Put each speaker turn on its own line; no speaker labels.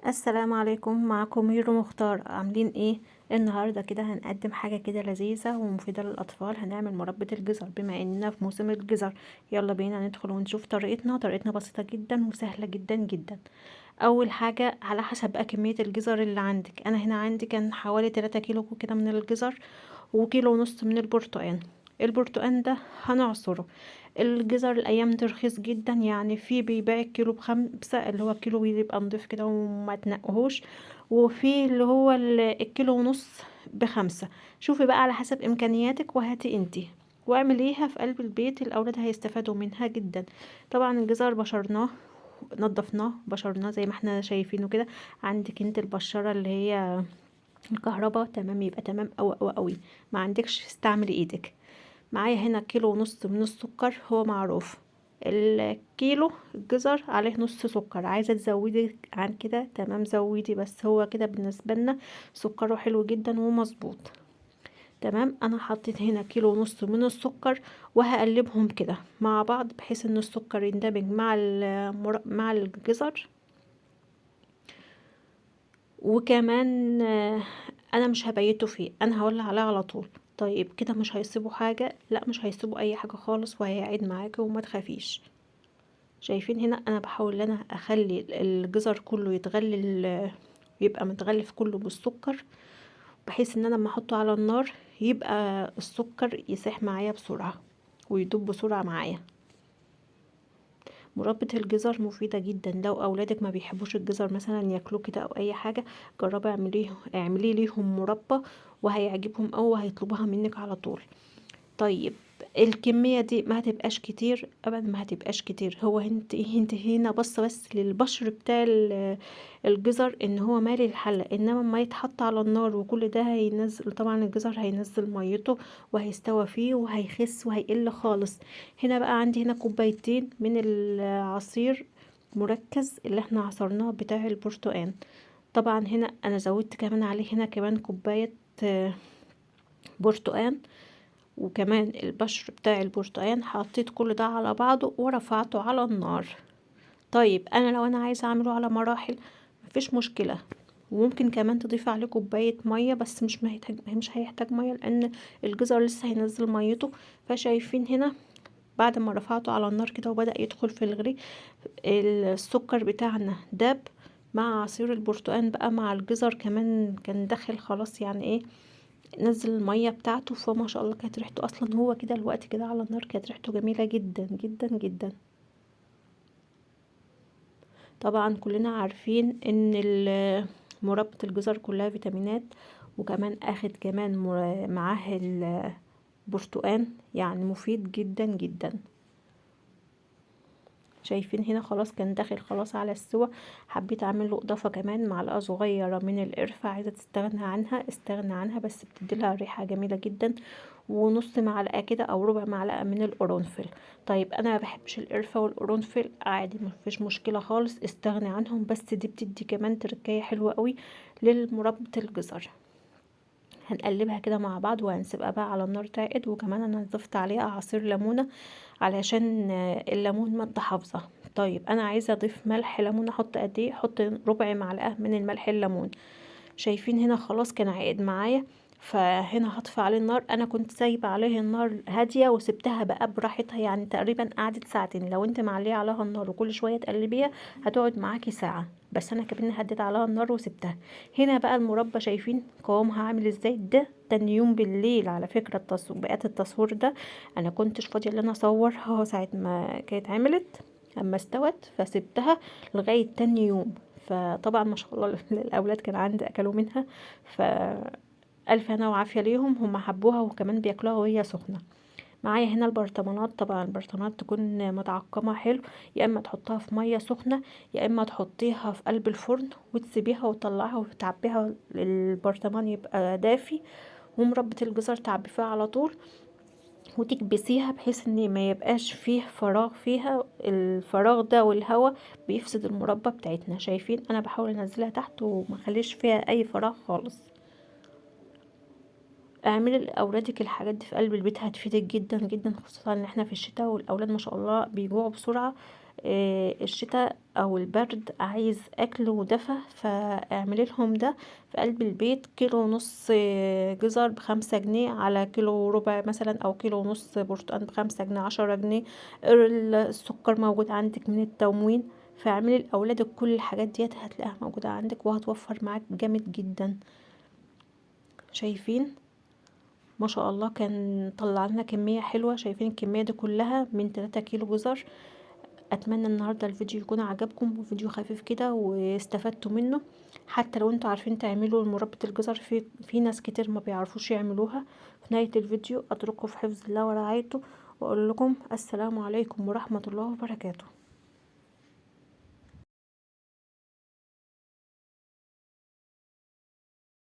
السلام عليكم، معكم ميرو مختار. عاملين ايه النهارده؟ كده هنقدم حاجة كده لذيذة ومفيدة للاطفال. هنعمل مربى الجزر بما اننا في موسم الجزر. يلا بينا ندخل ونشوف طريقتنا. طريقتنا بسيطة جدا وسهلة جدا جدا. اول حاجة على حسب بقى كمية الجزر اللي عندك. انا هنا عندي كان حوالي 3 كيلو كده من الجزر وكيلو ونص من البرتقان. البرتقان ده هنعصره. الجزر الايام دي رخيص جدا، يعني في بيبيع الكيلو ب5، اللي هو الكيلو بيبقى نضيف كده وما تنقهوش، وفي اللي هو الكيلو ونص ب5. شوفي بقى على حسب امكانياتك وهاتي انتي واعمليها في قلب البيت، الاولاد هيستفادوا منها جدا. طبعا الجزر بشرناه، نضفناه، بشرناه زي ما احنا شايفينه كده. عندك انت البشرة اللي هي الكهرباء، تمام، يبقى تمام أوي أوي أوي. ما عندكش استعملي ايدك. معايا هنا كيلو ونص من السكر، هو معروف الكيلو الجزر عليه نص سكر. عايزة تزودي عن كده تمام زودي، بس هو كده بالنسبة لنا سكره حلو جدا ومظبوط. تمام، انا حطيت هنا كيلو ونص من السكر وهقلبهم كده مع بعض بحيث ان السكر يندمج مع الجزر. وكمان انا مش هبيته فيه، انا هولع عليه على طول. طيب كده مش هيسيبوا حاجة؟ لا، مش هيسيبوا اي حاجة خالص، وهيعيد معاكي وما تخافيش. شايفين هنا انا بحاول ان انا اخلي الجزر كله يتغلل، يبقى متغلف كله بالسكر، بحيث ان انا لما احطه على النار يبقى السكر يسيح معايا بسرعة ويدوب بسرعة معايا. مربى الجزر مفيدة جدا. لو اولادك ما بيحبوش الجزر مثلا ياكلوه كده او اي حاجة، جربي اعمليه ليهم مربى وهيعجبهم او هيطلبوها منك على طول. طيب الكمية دي ما هتبقاش كتير ابدا، ما هتبقاش كتير. هو انت هنا بص بس للبشر بتاع الجزر ان هو مالي الحلة، انما ما يتحط على النار وكل ده هينزل. طبعا الجزر هينزل ميته وهيستوى فيه وهيخس وهيقل خالص. هنا بقى عندي هنا كوبايتين من العصير مركز اللي احنا عصرناه بتاع البرتقان. طبعا هنا انا زودت كمان عليه هنا كمان كوباية برتقان، وكمان البشر بتاع البرتقان. حطيت كل ده على بعضه ورفعته على النار. طيب انا لو انا عايزه اعمله على مراحل مفيش مشكلة، وممكن كمان تضيفي عليه كوباية مية، بس مش هيحتاج مية لان الجزر لسه هينزل ميته. فشايفين هنا بعد ما رفعته على النار كده وبدأ يدخل في الغلي، السكر بتاعنا داب مع عصير البرتقان بقى مع الجزر كمان كان داخل خلاص، يعني ايه نزل المية بتاعته. فما شاء الله كانت ريحته اصلا هو كده الوقت كده على النار كانت ريحته جميلة جدا جدا جدا. طبعا كلنا عارفين ان مربى الجزر كلها فيتامينات، وكمان اخد كمان معاه البرتقان، يعني مفيد جدا جدا. شايفين هنا خلاص كان داخل خلاص على السوا. حبيت اعمل له اضافه كمان معلقه صغيرة من القرفه، عايزه تستغنى عنها استغنى عنها، بس بتدي لها ريحه جميلة جدا، ونص معلقه كده او ربع معلقه من القرنفل. طيب انا ما بحبش القرفه والقرنفل، عادي مفيش مشكلة خالص استغني عنهم، بس دي بتدي كمان تركايه حلوة قوي للمربى الجزر. هنقلبها كده مع بعض وهنسيبها بقى على النار تعقد. وكمان انا ضفت عليها عصير ليمونه علشان الليمون مادة حافظه. طيب انا عايزه اضيف ملح ليمون، احط قد ايه؟ احط ربع معلقه من الملح الليمون. شايفين هنا خلاص كان عقد معايا، فهنا هطفي عليه النار. انا كنت سايبه عليه النار هادية وسبتها بقى براحتها، يعني تقريبا قعدت ساعتين. لو انت معليه عليها النار وكل شوية تقلبيها هتقعد معاكي ساعة، بس انا كمان هديت عليها النار وسبتها. هنا بقى المربى شايفين قوامها عامل ازاي. ده تاني يوم بالليل على فكرة، بقيت التصوير ده انا كنتش فاضية ان انا اصورها ساعة ما كانت عملت، اما استوت فسبتها لغاية تاني يوم. فطبعا ما شاء الله الاولاد كان عندي اكلوا منها، ف الف هنا وعافيه ليهم، هم حبوها وكمان بياكلوها وهي سخنة. معايا هنا البرطمانات، طبعا البرطمانات تكون متعقمه حلو، يا اما تحطها في مية سخنة يا اما تحطيها في قلب الفرن وتسيبيها وتطلعها وتعبيها البرطمان يبقى دافي، ومربى الجزر تعبي فيها على طول وتكبسيها بحيث ان ما يبقاش فيه فراغ فيها. الفراغ ده والهواء بيفسد المربى بتاعتنا. شايفين انا بحاول انزلها تحت وما اخليش فيها اي فراغ خالص. اعملي لاولادك الحاجات دي في قلب البيت هتفيدك جدا جدا، خصوصا ان احنا في الشتاء والاولاد ما شاء الله بيجوعوا بسرعة. الشتاء او البرد عايز اكل ودفى، فاعملي لهم ده في قلب البيت. 1.5 كيلو جزر ب5 جنيه، على كيلو وربع مثلا او كيلو ونص برتقال ب5 جنيه، 10 جنيه. السكر موجود عندك من التموين، فاعملي لاولادك كل الحاجات ديت هتلاقيها موجودة عندك، وهتوفر معاك جامد جدا. شايفين ما شاء الله كان طلع لنا كمية حلوة. شايفين الكمية دي كلها من 3 كيلو جزر. اتمنى النهارده الفيديو يكون عجبكم، وفيديو خفيف كده واستفدتوا منه. حتى لو انتوا عارفين تعملوا مربى الجزر، في ناس كتير ما بيعرفوش يعملوها. في نهاية الفيديو اترككم في حفظ الله ورعايته، واقول لكم السلام عليكم ورحمة الله وبركاته.